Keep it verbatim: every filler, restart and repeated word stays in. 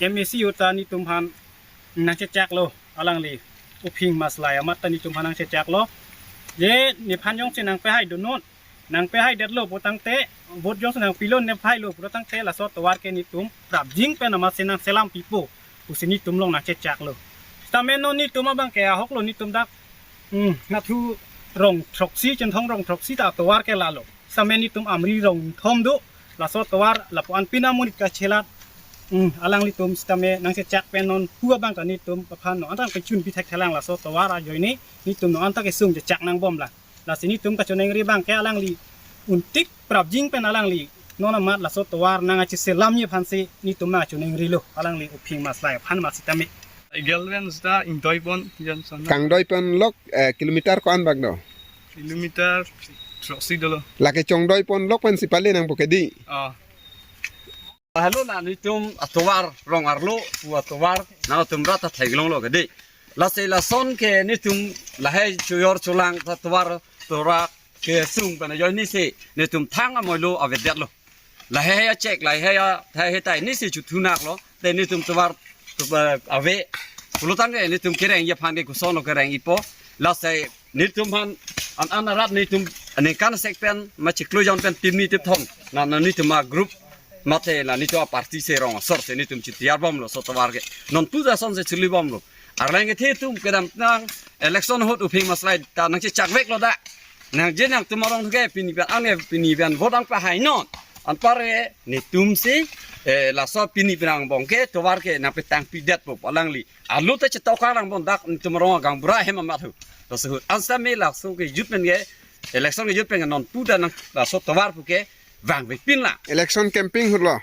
M A C ahut ta netum aphan nangchechaklo, alangli Uphing Maslai amat ta netum aphan nangchechaklo. Je nephan jongsi nangpehai dunnon, nangpehaidetlo putangte, vote jongsi nangpilo, nangpehailo putangte, laso atovar ke netum prapjin pen amatsi nangselam pipo pusi netum along nangchechaklo. Sitame non netum abang ke ahoklo, netum dak, hmm, nathu rong throksi, Chinthong rong throksi ta atovar ke lalo. Sitame netum Amri rong thom do, laso atovar lapu-an pini amonit kachelat. Hmm, alanglitum sitame nangchechak pen non pu abang ta netum aphan non anta kechun pithek thelang, laso atovar ajoine netum non anta kesung chechak nangbomlang. Lasi netum kachoningri abang ke alangli untik prapjin pen alangli non amat laso atovar nangkacheselamji aphansi netum nangkachoningrilo, alangli Uphing Maslai aphan amat sitame. Gelven sita ingdoipon Johnson. Kangdoipon lok, eh, kilometer ko-an bak do? Kilometer throksi dolo. Lake chongdoipon lok pensi pale nangpo ke dei. Ah. Halo, la netum atovar rong arlo pu atovar nangtum rat ta theklonglo ke dei. Lasi lason ke netum lahai chojor cholang ta atovar tora kesung pen ajoinesi netum thang amoilo avedetlo. Lahai achek, lahai a, lahai tai nesi chothu naklo. Te netum atovar, atovar ave pulotangte netum kerengji aphan ke kosonlo kerengjipo. Lasi netum aphan an an arat netum aningkan sek pen ma chiklo jon pen timi tip thom na, na netum a-group mate la netum a-party si rong asor si netum chitiyar bomlo laso atovar ke. Non pu ta asonsi chuli bomlo. Arleng kethe atum kedamtang election ahut Uphing Maslai ta nangchechakveklo da. Nangje nangtum arong ke pini pen ange pini pen vote nangpehainon. Anparke netumsi, eh, laso pini pen angbong ke atovar ke nangpetangpidetpo pu alangli. Alu ta chetokang angbong dak netum arong gaonbura ahem amat ahut. Laso ahut an sitame laso kejut pen ke, election kejut pen ke non pu ta nang laso atovar pu ke vangvepinlang. Election campaign ahutlo.